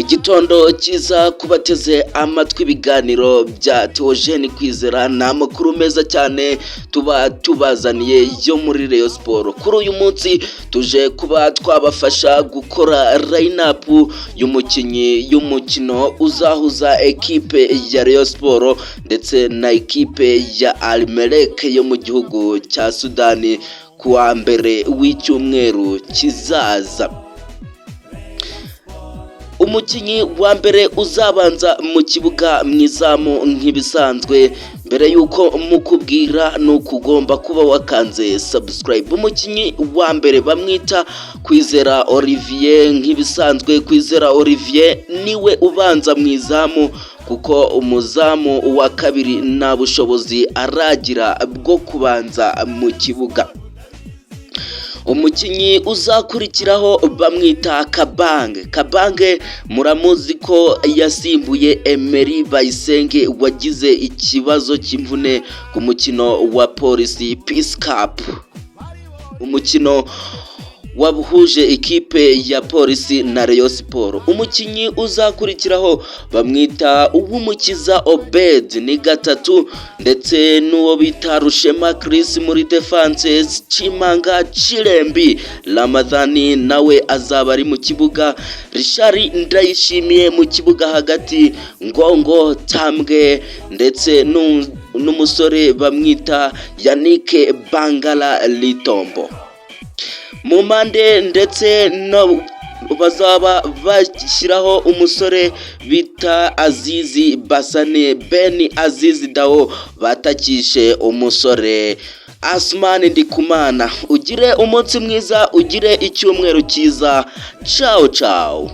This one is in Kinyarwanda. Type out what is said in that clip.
Igitondo cyiza kubateze amatwi ibiganiro bya Theogene Kwizera. Ni amakuru meza cyane tuba tubazaniye yo muri Rayon Sport. Kuri uyu munsi tuje kuba twabafasha gukora line-up y'umukinnyi y'umukino uzahuza ekipe ya Rayon Sport ndetse na ekipe ya Al Merreikh yo mu gihugu cya Sudani ku wa mbere w'icyumweru kizaza. Umukinnyi wa mbere uzabanza mu kibuga mu izamu nk'ibisanzwe, mbere y'uko mukubwira ni uko ugomba kuba wakanze subscribe. Umukinnyi wa mbere bamwita Kwizera Olivier. Nk'ibisanzwe, Kwizera Olivier niwe ubanza mu izamu, kuko umuzamu wa kabiri nta bushobozi aragira bwo kubanza mu kibuga. Umukinnyi uzakurikiraho bamwita Kabange. Kabange muramuzi ko yasimbuye Emery Bayisenge wagize ikibazo cy'imvune ku mukino wa Polisi Peace Cup, umukino wahuje ikipe ya Polisi na Rayon Sport. Umukinnyi uzakurikiraho bamwita Uwumukiza Obed, ni gatatu, ndetse n'uwo bita Rushema Chris muri defense. Chimanga Chirembi Ramadhani nawe azaba ari mu kibuga, Richard Ndayishimiye mu kibuga hagati, Ngongo Tambwe ndetse n'umusore bamwita Yannick Bangala Litombo mu mpande, ndetse no bazaba bashyiraho umusore bita Azizi Basane Ben Azizi Dawo, batakishe umusore Asumani Ndikumana. Ugire umunsi mwiza, ugire icyumweru cyiza. Ciao ciao.